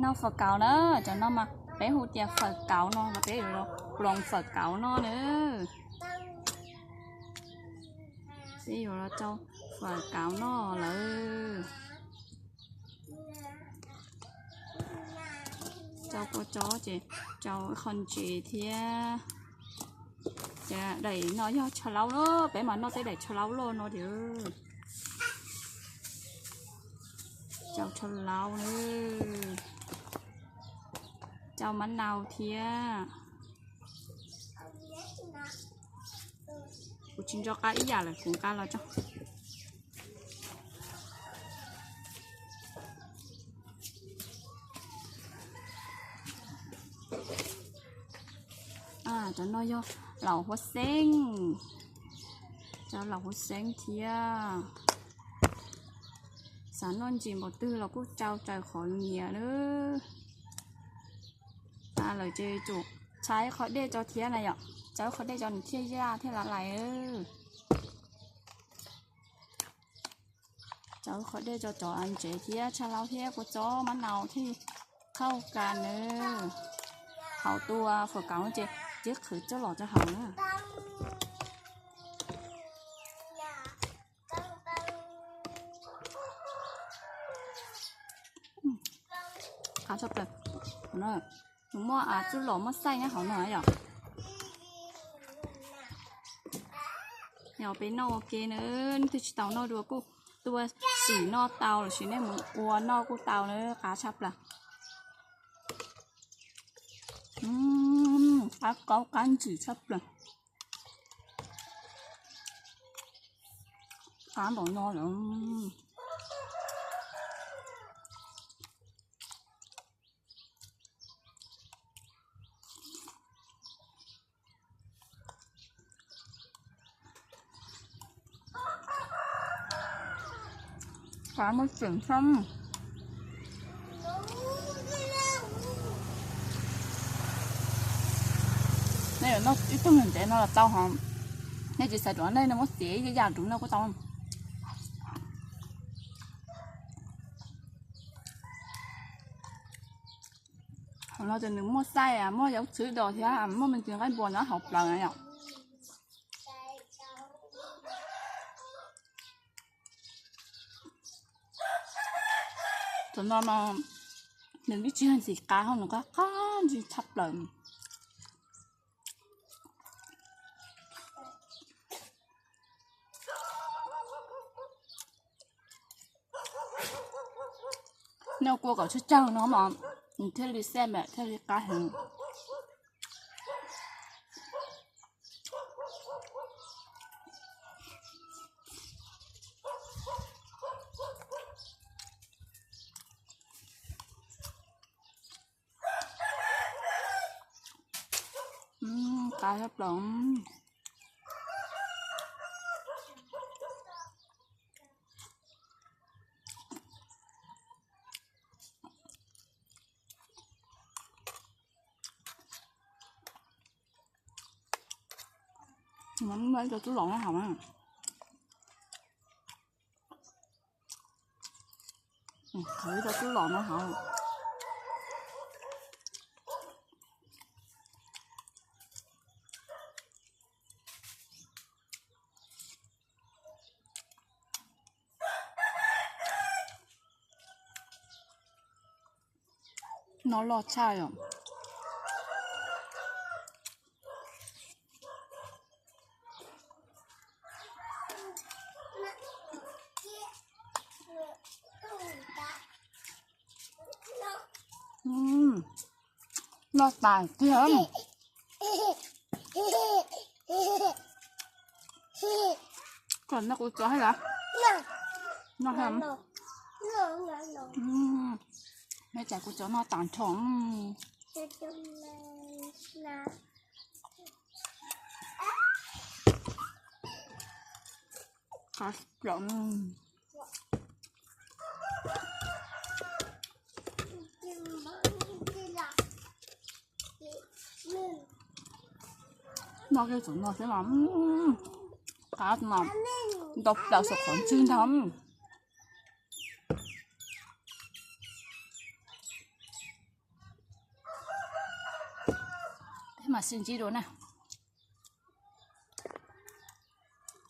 Noj fawm kauv na, cov no mas peb hu tias fawm kauv no, peb yuav los ploov fawm kauv noj na. Peb yuav los rau fawm kauv noj lawm. Rau kua txob ces rau ib qho ntses thiab. Ces daim no yog tsho laub na, peb mas noj tej daim tsho laub loj no tiag. Rau tsho laub na, rau mab nau thiab. Kuv tsis nco qab ib yam lawm, kuv nqa los tso. Cov no yog laum huab xeeb, rau laum huab xeeb thiab. Xav noj ntsis npaum twg los kuj rau raws qhov nyiam nawb. Lawm ces tsum tshab qhov dej tso thiab na yom, tshab qhov dej tso nws thiaj yaj thiaj lav lais. Tso qhov dej tso cov ntses thiab tsho laub thiab kua txob mab nau thiaj khauj ka nawb. Hauv tus fawm kauv ces tib qhwv coj los rau hauv na. Qab tshaj plaws. Nws muaj txuj lom muaj xaij nyob hauv no yom. Yog peb noj ua ke na, leej twg tsis tau noj dua kuj tuaj sim noj tau lossis nej mus ua noj kuj tau na, qab tshaj plaws. Qab kaub qab ntsim tshaj plaws. Qab npaum no lawm. Qab muaj tseem xwb. Nej yuav noj ib tug ntev no los tau hos, nej tsis xav rau nej, nej muab txiav ib yam rau noj kuj tau. Hauv no ces nws muaj xaij, muaj yaub txhwb dos thiab muaj me ntsis nqaij npua nyob hauv plaws na yom. Cov no mas nws ib tsis yog ntxim qab, nws qab qab ntsis tshaj plaws. Noj kua kom tsawg tsawg no mas nws thiaj li xaj mam thiaj li qab heev. Qab tshaj plaws. Muaj ib co tub los nyob hauv na. Ib co tub los nyob hauv. No loj tshaj yom. Loj tas tiag. Kom no kuv tso hais lawm. No hais. Neb tsa kuv tso no tas nrho. Qab plaws. No kiag txom nyem xwb mas qab mas ntau plaws saum qhov ntswg ntag. Sib ntsib dua na.